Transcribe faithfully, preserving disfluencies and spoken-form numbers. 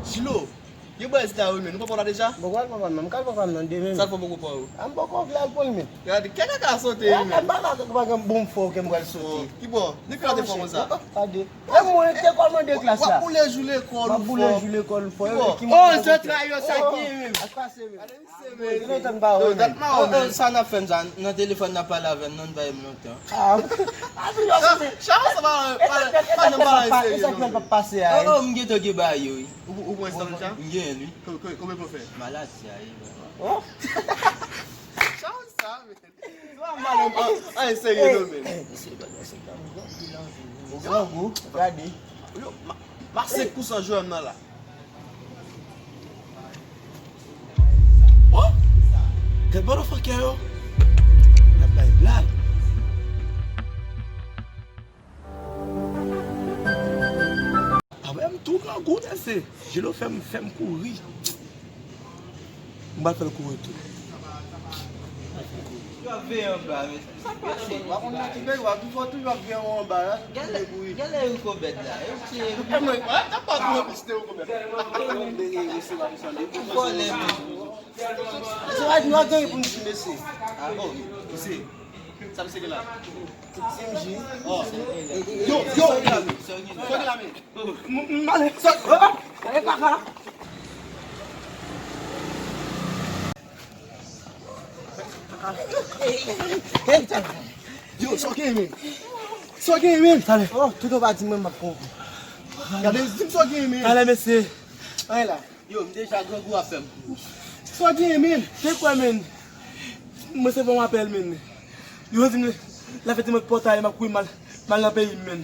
Jilo, yo bwè la wi, men nou pa pran la deja? M poko al pran pa m nan, m ka al pran pa m nan demen. Sa l fè w poko pran yo? A m poko vle al pran l, men. Gade, kè kaka sote wi, men. Gade, m pa ka, pa gen bon fò ke m pral sote. Ki bò? Depi lè te fò konsa? Gade. E mwen te kòmande klas la. W ap boule jou lekòl ou fò. W ap boule jou lekòl ou fò. Ki bò? Oh, zantray yo sa ki ye menm. Ak pase menm. Gade misye menm. Gen lontan m pa wè menm. Dat m pa wè menm. Sa n ap fè m sa, nan telefòn n ap pale avè m, non, n pa wè m lontan. Ah. Chama sa pa, pa, pa nan bagay serye non. Sa k ap pase a? Oh, oh, m gentan gen bagay yo wi. Ou, ou pran estan deja? M gen wi. Ko-, ko-, konbyen pou fè? Maladi a ye. Oh. Chama sa menm. Ay, serye non menm. Ou grangou, gade. Yo, ma, ma senk pou san jwè m nan la. Oh! Gad motherfucker yo. Y ap bay blag. Avè m tou grangou, mesye. Jilo fè m, fè m kouri. M pral fè l kouri tou. Yo ap veye anba, mesye. Sa k pase? W ap konn nan ki peyi, w ap viv toujou ap veye anba la. Gade, gade Rico Bèd la. E mwen, w ap pa tou anplis de Rico Bèd. Vòlè, mesye. Se pa nou a genyen pou n di, mesye. Ah, oh, mesye. Sa misye gen la? Ti mji. Oh. Yo, yo. Sòti la, men. Sòti la, men. M, m, ale. Sòti. Ale, kaka. Yo, sa w genyen, men? Sa w genyen, men? Talè. Oh, tout anba di mwen, m ap pran w. Gade, di m sa w genyen, men. Talè, mesye. Anyen la. Yo, m deja grangou ap fè m. Sa w genyen, men? Te kwè, men. Mwen se bon apèl, men. Yo di m, la fè ti mwen pòtay, m ap kouri mal, mal nan peyi m, men.